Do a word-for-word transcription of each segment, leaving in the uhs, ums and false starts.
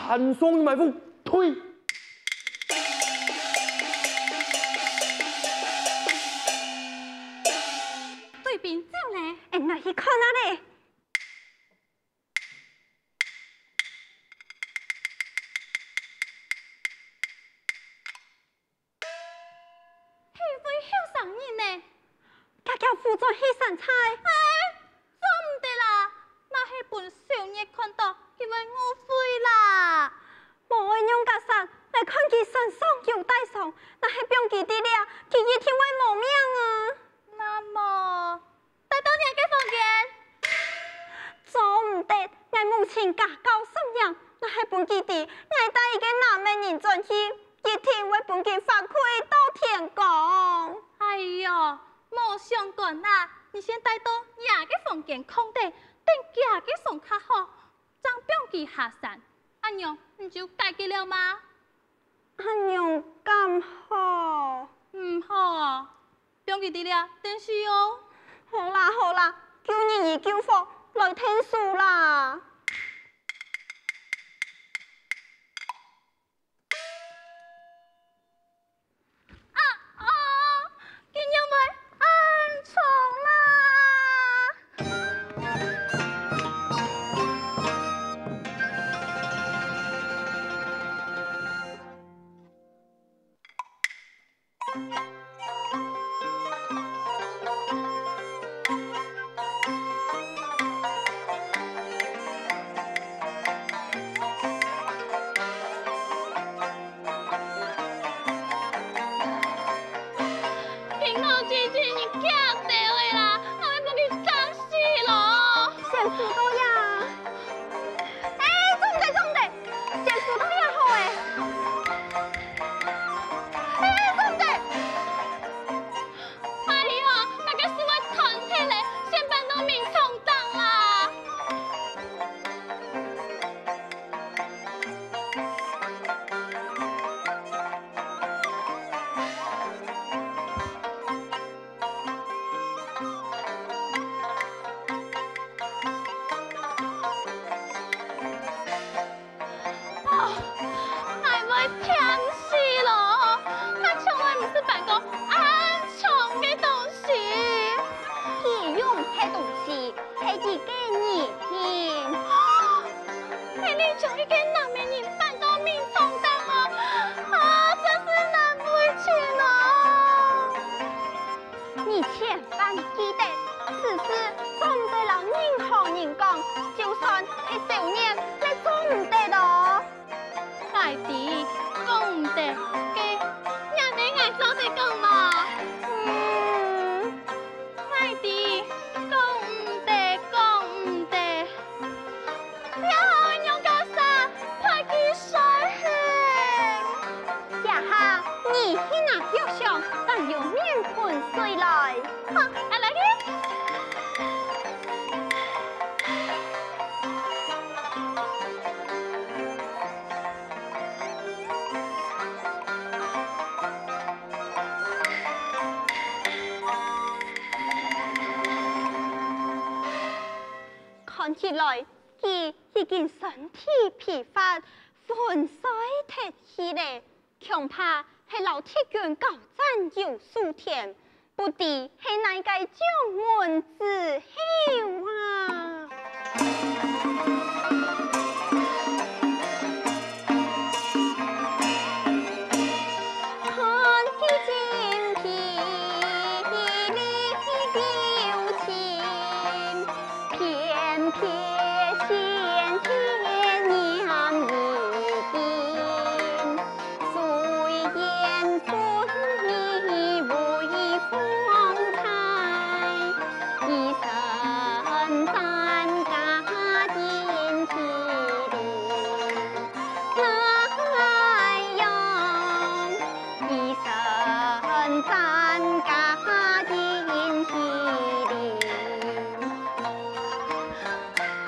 單雙人埋伏，退！隊兵走咧，𫣆來去看啊咧。 係位後生人呢？遽遽扶轉去山寨。哎，做毋得啦！若係分小月看到，佢會誤會啦。無愛仰結煞，𠊎看佢身上有帶傷，若係放佢在這，佢一定會無命啊！那麼， 帶到若个房間。做毋得，𠊎母親家教甚嚴，若係分佢知，𠊎帶一个男仔人轉去，一定會分佢罰跪到天光。哎喲，無相干啊，你先帶到若个房間囥等，等厥个傷較好，正放佢下山，恁樣你就解決了嗎？恁樣敢好？毋好啊！ 放佢在這等死哦。好啦好啦，救人如救火，來𢯭手啦！啊哦，佢仰會恁重啦！ 平常時你驚到个啦，還會分佢嚇死咯！先扶到呀！哎，做毋得，做毋得，先扶到呀好誒！哎，做毋得！ 哎喲，大家係會斷忒咧，先搬到眠床頂啦！哦，𠊎會忝死咯！𠊎從來毋識搬過恁重个東西。佢又毋係東西，係一个人形。係你將一个男仔人搬到眠床頂哦！啊，真是難為情哦！ 你千萬記得，此事做毋得摎任何人講，就算係小月也做毋得哦。𠊎知，講毋得，該若係𠊎做得講無？嗯，𠊎知，講毋得，講毋得。 你愛仰結煞，派佢睡去。這下你去拿藥箱，還有面盆水來。好，𠊎來去。 看起來，佢已經身體疲乏，昏睡忒去咧，恐怕係摎敵軍交戰有輸添，不知係哪个將門之後啊！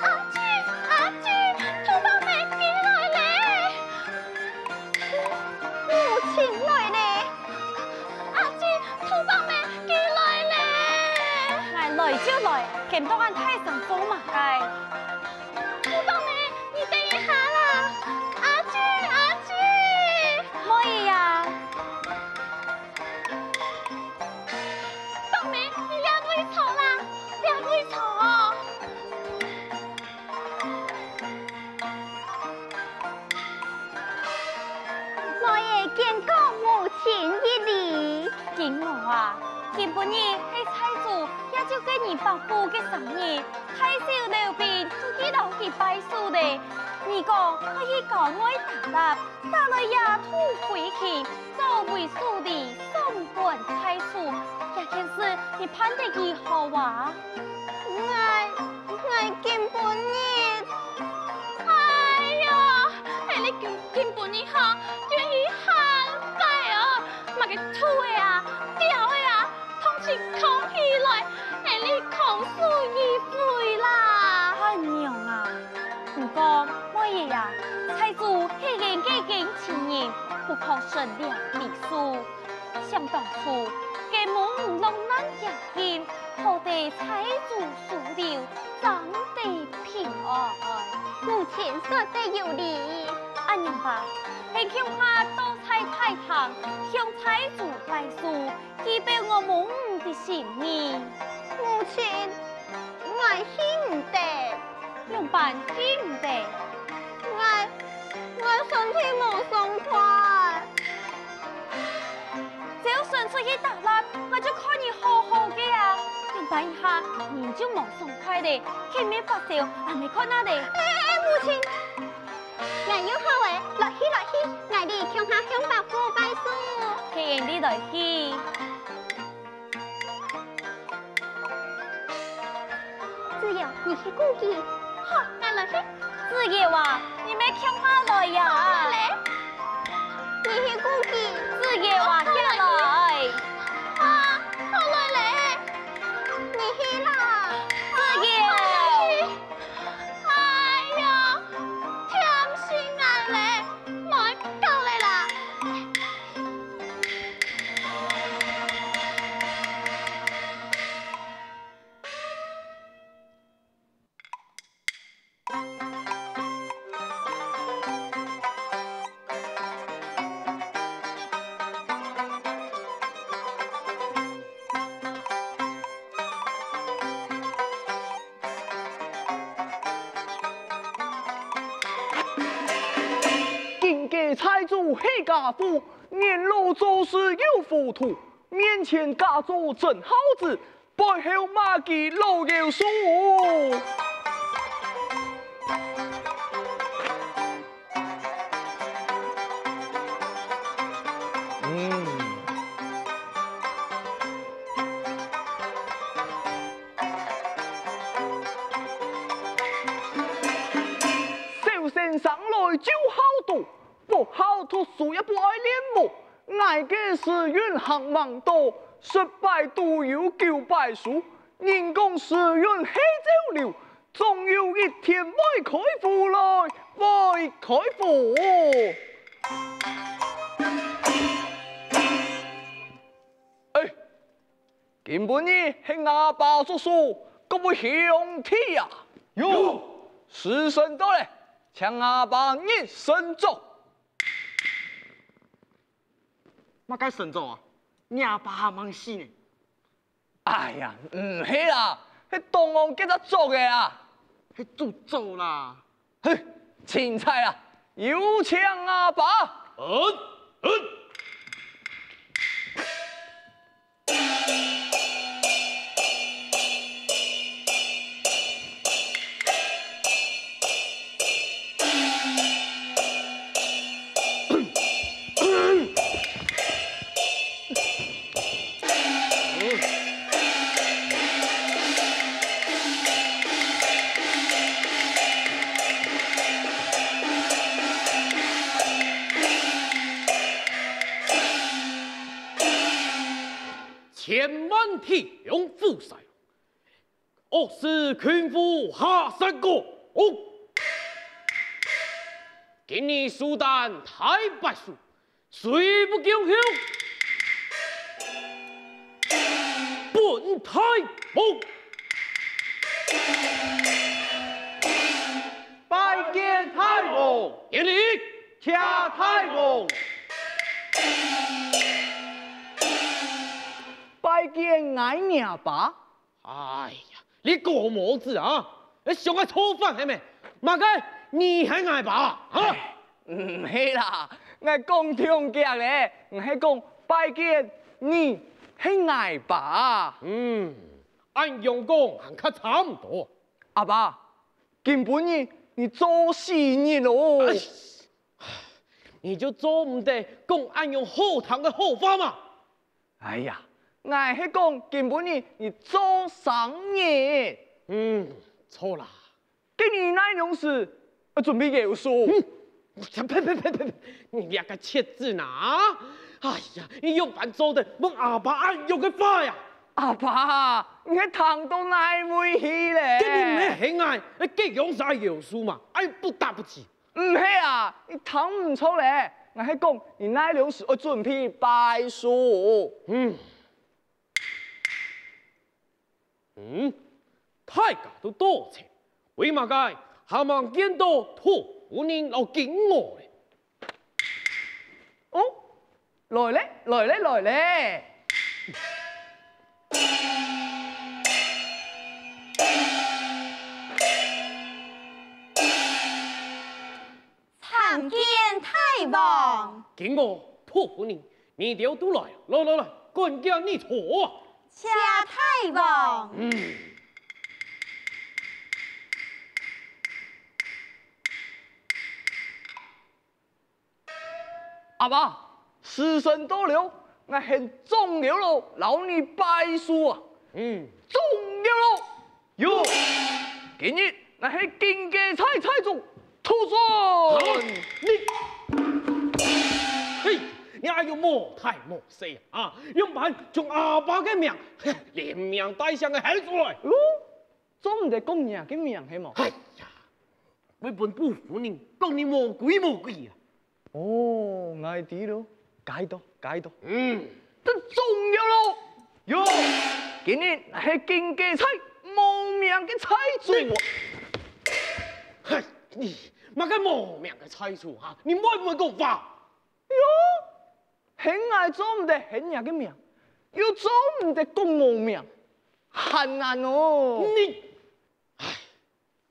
阿姊，阿姊，兔寶貝佢來咧！母親來咧！阿姊，兔寶貝佢來咧！𠊎來就來，喊到恁大聲做麼个？兔寶貝，你等一下啦！阿見過母親一禮。金娥啊，今晡日係蔡州夜宿个二百戶个生日，大小劉備都去摎佢拜壽咧。你講愛去郊外打獵，打來野兔飛禽，早為處理，送還蔡州，這件事你辦得如何啊？ 𠊎，𠊎今晡日，哎喲，係你今，今晡日吼，就去喊快哦，麼个兔仔啊，鳥仔啊，通通囥起來，係你空手而回啦。恁樣啊，毋過，妹仔啊，蔡州係𠊎个恩情人，不可失了禮數。 想當初，該母女落難逆境，好得蔡州收留，正得平安。母親說得有理。恁樣吧，𠊎恐怕到在大堂，向蔡州拜壽，以表我母女个心意。母親，𠊎去毋得。 仰般去毋得？𠊎，𠊎身體無爽快。朝晨出去打獵，𠊎就看你好好个啊。仰般一下，人就無爽快咧，去面發燒，還無看啊咧。哎，哎，哎，母親，𠊎有好个，來去，來去，𠊎俚共下向伯父拜壽。係，你來去。 子由，你去顧佢。好，𠊎來去。子由啊，你乜共下來呀？好來咧。你去顧佢。子由啊，行來。啊，好來咧。你去啦。子由。哎呀，忝死𠊎咧，莫搞咧啦。 今个蔡州係家父，年老做事又糊塗，面前假做真孝子，背後罵佢老妖叔。嗯。 小生生來就好賭，不好讀書也不愛練武。𠊎个時運行橫道，十擺賭有九擺輸。人講時運係潮流，總有一天會開胡來，會開胡。哎， 今晡日係吾爸作壽，各位兄弟啊！有。時辰到咧，請吾爸入神桌。麼个神桌啊？若爸還吂死呢？哎呀，毋係啦，係當王該隻桌仔啊。係主桌啦。 嘿，凊彩啊，有請阿爸。嗯，嗯。千萬弟兄夫婿，惡事群虎下山歌。今日壽誕大拜壽， 誰不恭候？本大王。拜見大王。見禮。謝大王。拜見𠊎若爸。 哎呀，你个毛子啊！你想愛造反係無？麼个？你係𠊎爸啊？哎，毋係啦，𠊎講忒遽咧，𠊎係講拜見你係𠊎爸。嗯，恁樣講還較差毋多。阿爸，今晡日你做死日咯！哎，你就做毋得講恁樣好聽个好話嘛！哎呀，𠊎係講今晡日你做生日。嗯，著啦。 該你哪央時愛準備枵酥？呸呸呸呸呸！你這個賤人啊！哎呀，你仰般做得問阿爸恁樣个話呀？阿爸，你係聽到哪位去咧？該你毋係喊𠊎，該樣時愛枵酥嘛，愛不打不起。毋係啊，你聽毋著咧，𠊎係講你哪央時愛準備拜壽。嗯。 嗯，大家都到齊，為麼个還吂見到杜夫人摎金娥咧？哦，來咧，來咧，來咧！ 參見大王。金娥、杜夫人，你兜都來，來來來，趕緊入座啊！謝大王。嗯。阿爸，時辰到了，𠊎喊長老摎你拜壽啊！嗯。長老！ 有，今日𠊎係金雞猜猜中，土准！你，嘿，你還有無大無細啊？仰般將阿爸个名，連名帶姓个喊出來？哦，做毋得講若个名係無？哎呀，會分杜夫人講你無規無矩啊！ 哦，𠊎知了，該到，該到。嗯，這重要咯。喲，今日係金雞猜無名个猜主。嘿，你麼个無名个猜主哈？你會毋會講話？喲，喊𠊎做毋得喊若个名，又做毋得講無名，還難哦。你，唉，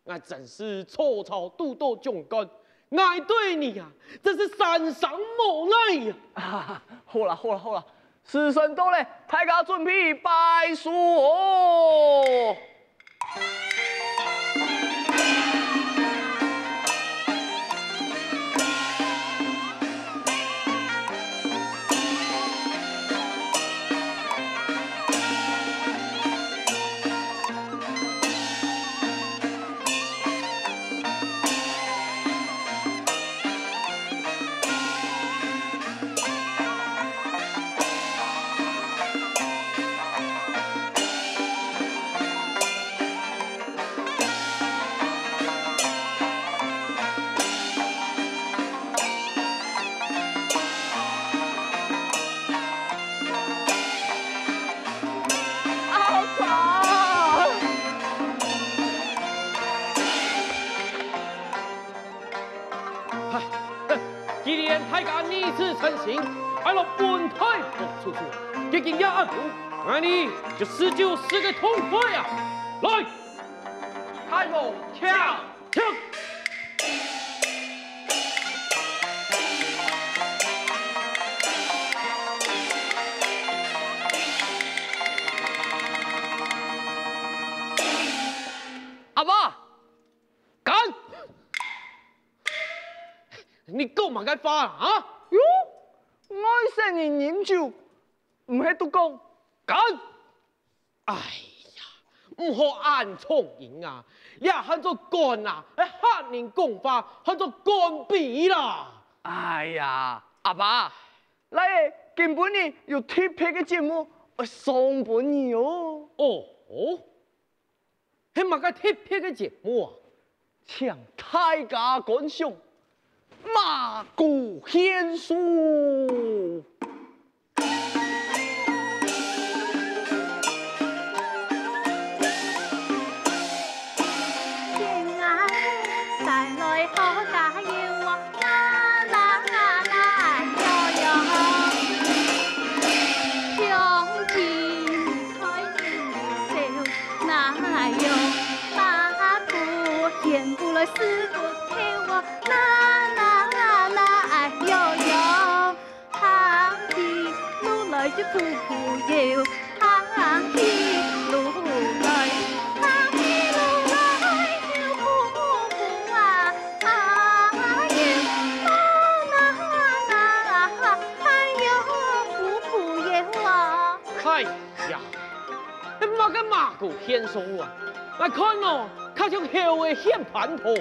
𠊎真係草草堵到中間，𠊎對你啊，真係三生無奈啊！啊，好啦，好啦，好啦，時辰到咧，大家準備拜壽哦！嗨，既然大家如此成心，愛摎本大王出主，既經也恁樣，𠊎你就試就試个痛快啊！來，大王請！ 停！阿爸，敢！你講麼个話啊？喲，外省人飲酒，毋係都講敢？ 哎呀，毋好恁衝動啊！這喊做敢啊，係客人講話，喊做敢斃啦！哎呀，阿爸，倈仔今晡日有特別个節目愛送分你哦。哦，係麼个特別个節目啊？請大家觀賞《馬古獻書》。 那有八股仙姑来四个头啊，那那那苦苦又行起路来，行起路来又苦苦啊，啊又啊啊啊，哎哟，苦苦又啊。哎呀，这么个马虎现手啊！𠊎看哦，较像猴个现蟠桃啊！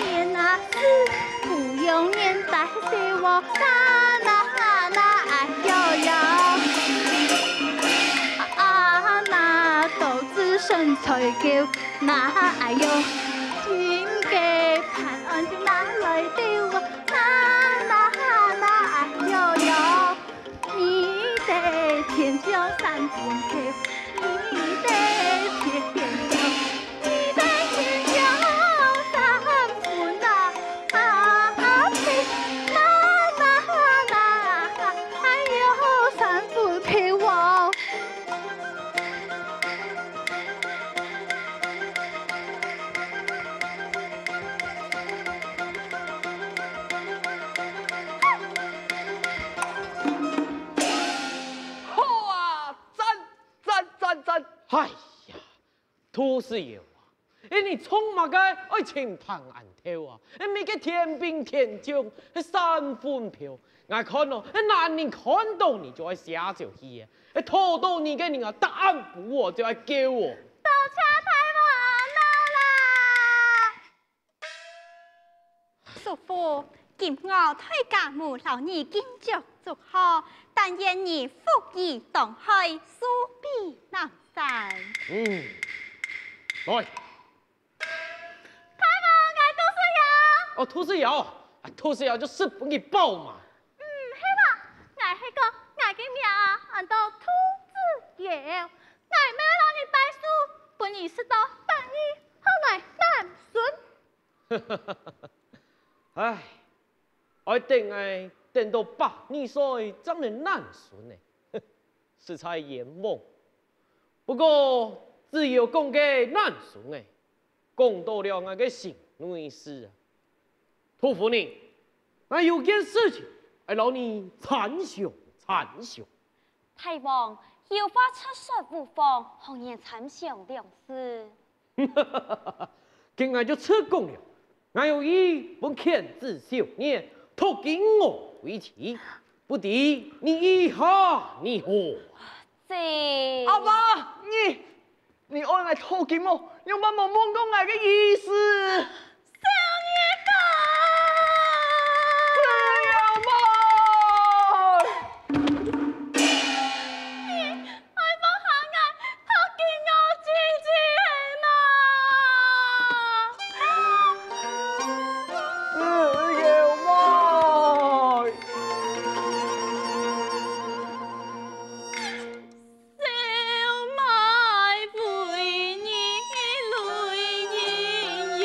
年啊是不用年代岁哦，那那那哎哟哟，啊那都只剩菜狗，那哎哟，今个盼安就拿来丢哦，那那那哎哟哟。 你的天桥三分高，你的天桥，你的天桥三分啊，啊，啊，那，那，那，哎哟，三分高哦。 好啊，赞，赞，赞，赞！哎呀，杜十爷啊，哎，你创麼个愛尋盼安桃啊？哎，你个天兵天將，哎，三分標。𠊎看哦，哎，男人看到你就愛寫就去，哎，討到你个人啊，答案不哦就愛叫哦。多謝大王啦！ 叔父，今晡日大家無摎你敬酒祝賀，但願你福如東海，壽比南山。嗯，來。大王，𠊎杜十爺。哦，杜十爺哦，啊，杜十爺就食分你飽嘛。毋係嘛，𠊎係講𠊎个名安到杜十爺，𠊎乜摎你拜壽，分你食到百二，好來南巡。 唉，愛等𠊎等到百二歲正能南巡呢，實在冤枉。不過，只要講个南巡呢，講到了𠊎个心內事啊。杜夫人，𠊎有件事情愛摎你參詳參詳。大王，有話直說無妨，何言參詳兩字？ 該𠊎就直講了，𠊎有意分犬子小二，託金吾為妻，不知你意下如何？這……阿爸，你，你愛𠊎託金無？仰般無問過𠊎个意思？小二哥！小二妹！你 愛放下𠊎，託金吾姊姊係無？小二妹！小妹為你淚人盈。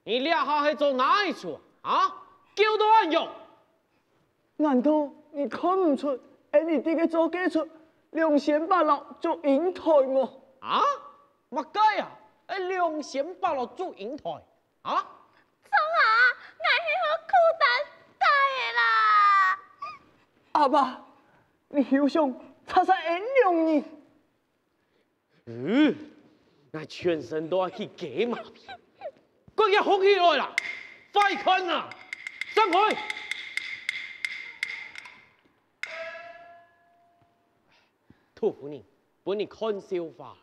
你這下係做哪一齣啊？啊？噭到恁樣！難道你看毋出，𠊎俚在該做該齣龍仙伯勞祝英台無？啊？麼个啊？係龍仙伯勞祝英台？啊？ 宗啊，𠊎係好孤單个啦！阿爸，你休想拆散𠊎兩人！嗯，𠊎全身都愛起雞嫲皮，趕緊紅起來啦！快看啊！散開！杜夫人，分你看笑話。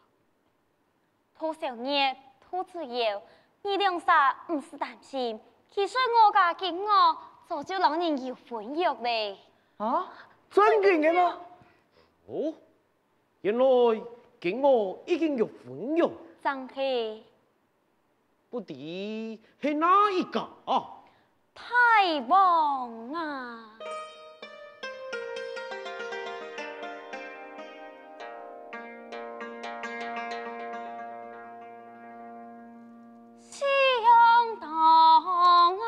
杜小月、杜子瑤，你兩儕毋使擔心，其實我家金娥早就摎人有婚約咧。啊？真个嗎？哦，原來金娥已經有婚約。正係。不知係哪一家啊？ 大王啊！相當啊！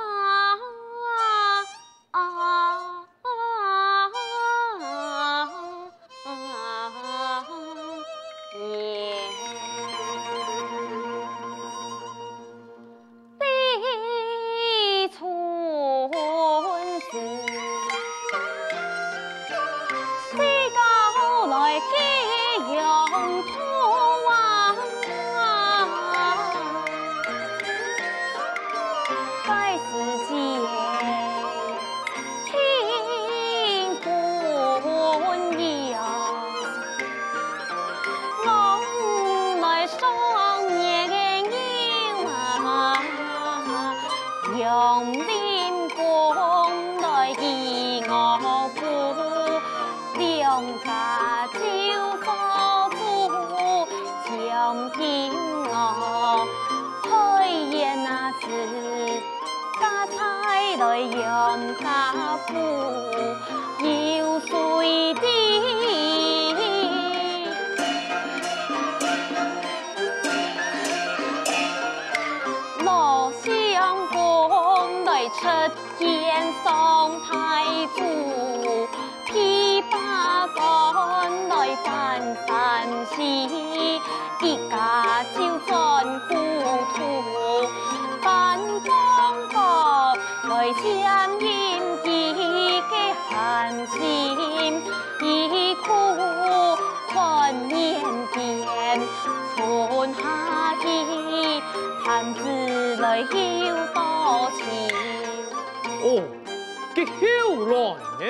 哦，該後來呢？